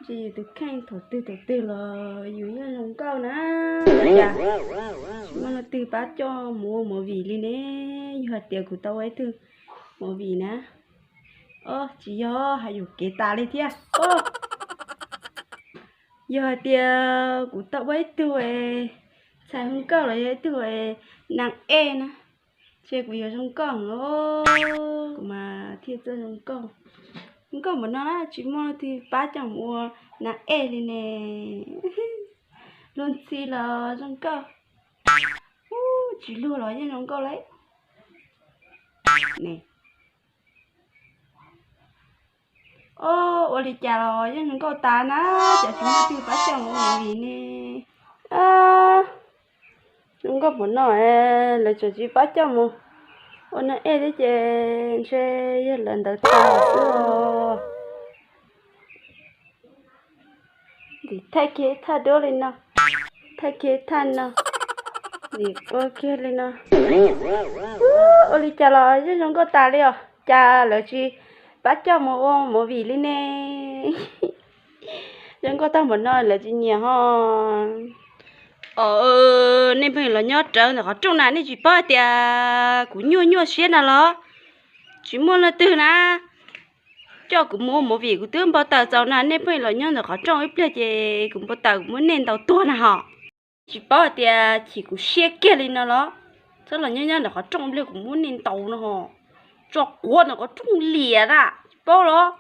Ces yus tus kheej thaum twg thaum twg los yus yeej zoo nkauj na. Cas tsis muaj leej twg pab coj mus ua movie li ne? Yog hais tias kuv tau ua ib tug movie na, o, tsis yog hais yuam kev tas li thiab. Yog hais tias kuv tau ua ib tug ntxhais hu nkauj los yog ib tug nas ej na, ces kuv yuav zoo nkauj heev os. Kuv mas thiaj txawj zoo nkauj. Zoo nkauj npaum no na tsis muaj leej twg pab coj mus ua nas ej li ne. Luag ntxhi los zoo nkauj, tsis luag los yeej zoo nkauj lauj. O, ua li cas los yeej zoo nkauj tas na, cas tsis muaj leej twg pab coj mus ua movie ne. Zoo nkauj npaum no lawv tseem tsis pab coj mus ua nas ej thiab ces ntshe yog lawv ntawd tag xwb os. Nim thaij kiag thaj duab li no, thaij kiag thaj no, nim ua kiag li no. Ua li cas los yeej zoo nkauj tas li os, cas lawv tsis pab coj mus ua movie li ne? Zoo nkauj tag npaum no lawv tsis nyiam ho. O, nej pheej los nyob rawv ntawm qhov rooj na, nej tsis paub hais tias kuv nyuaj nyuaj siab na los? Tsis muaj leej twg na coj kuv mus ua movie, kuv twb npau taws txaus na, nej pheej los nyob ntawm qhov rooj ib pliag ces kuv npau taws kuv muab nej ntaus tuag na ho. Tsis paub hais tias chim kuv siab kiag li no los? Txhob los nyob nyob ntawm qhov rooj ib pliag kuv muab nej ntaus no ho. Tso quav ntawm qhov rooj liam na, tsis paub los?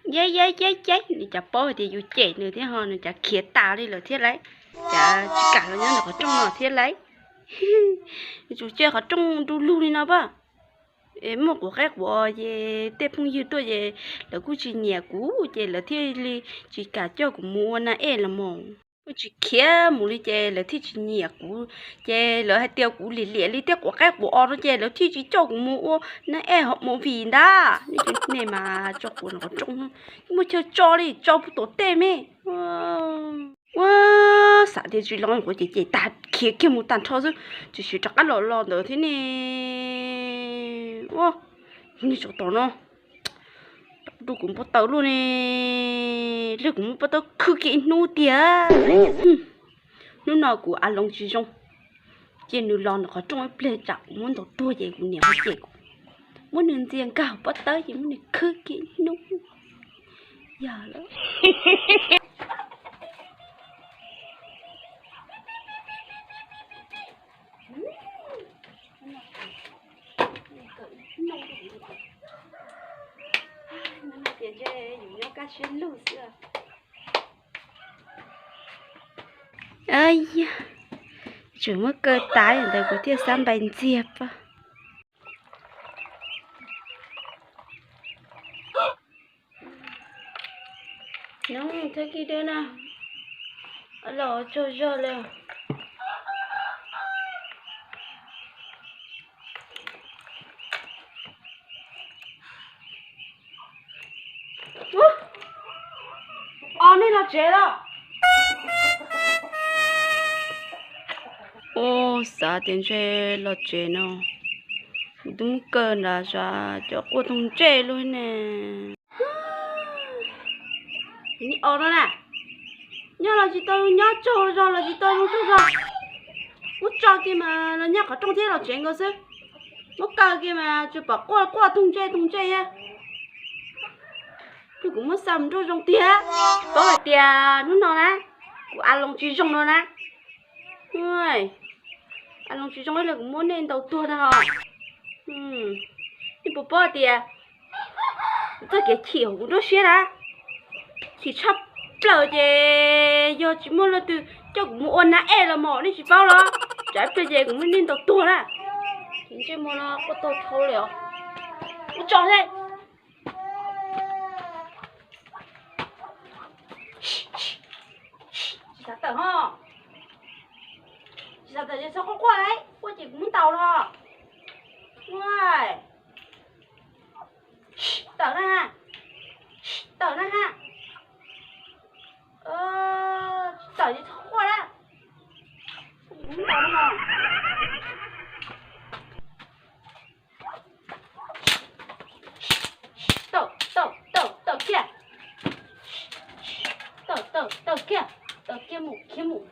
Yeb yeb yeb yeb, nws cas paub hais tias yus cem nws thiab ho, nws cas khiav tas li lawm thiab lauj. Cas tsis kam los nyob ntawm qhov rooj no thiab lauj. Yuav tsum cia qhov rooj du lug li no pab. Es muaj quav qaib quav os ces tej phooj ywg tuaj ces lawv kuj tsis nyiam kuv ces lawv thiaj li tsis kam coj kuv mus ua nas ej los mas. Kuj tsis khiav mus li ces lawv thiaj tsis nyiam kuv, ces lawv hais tias kuv liam liam li tej quav qaib quav os no ces lawv thiaj tsis coj kuv mus ua nas ej hauv movie ntag. Nej mas tso quav ntawm qhov rooj, muaj chaw tso li tso puag tom tej me. Ua, xav tias tsis los quav ces ces tag khiav kiag mus tag nrho xwb, tsis siv rov qab los los ntawd thiab ne. Ua, niag tsov tom no, rau kuv npau taws luaj ne, lig kuv muab pob tawb khwb kiag ib hnub tiag. Hnub no kuv a loos tsis zoo, cia nws los ntawm qhov rooj ib pliag tsam kuv muab ntaus tuag ces kuv niam ho cem kuv. Muab nws ntxias nkag pob tawb ces muab nws khwb kiag ib hnub. Yog lawm. Tias ntshe yus nyob kaj siab lug xwb. Yog, tseem muab kaw tas ntawd kuv thiaj xav npais ntxiag pab. Nyob thab kij deb na, los tsaug zog li. Os, nej los tsev los? Ua, xav tias ntshe los tsev no, kuv twb muab kaw nrad sav cov quaj toog ntsej luaj ne. Os no na, nyob los tsis tau nyob, tsaug zog los tsis tau zoo tsaug zog. Muab tso kiag mas los nyob qhov rooj thiab los tsev nkaus xwb. Muab kaw kiag mas tsuas pom quaj quaj toog ntsej toog ntsej thiab. Kuv muab xa mus nruab zoo tiag. Paub hais tias hnub no na, kuv a loos tsis zoo no na. A loos tsis zoo ib li kuv muab nej ntaus tuag na ho. Nej puas paub hais tias txoj kev chim hauv kuv nruab siab na, chim tshaj plaws ces yog tsis muaj leej twg coj kuv mus ua nas ej los mas nej tsis paub los? Tsam ib pliag ces kuv muab nej ntaus tuag na. Ntsej muag no quaj taug dhau li os. Ua tso thiab. Tsis xav tawm ho. Tsis xav tawm ces txhob quaj quaj lauj, quaj ces kuv muab ntaus no. Tawm na ha. Tawm na ha. Tsis tawm ces txhob quaj lauj. Tawm, tawm, tawm, tawm kiag. Tawm kiag, tawm kiag mus, khiav mus.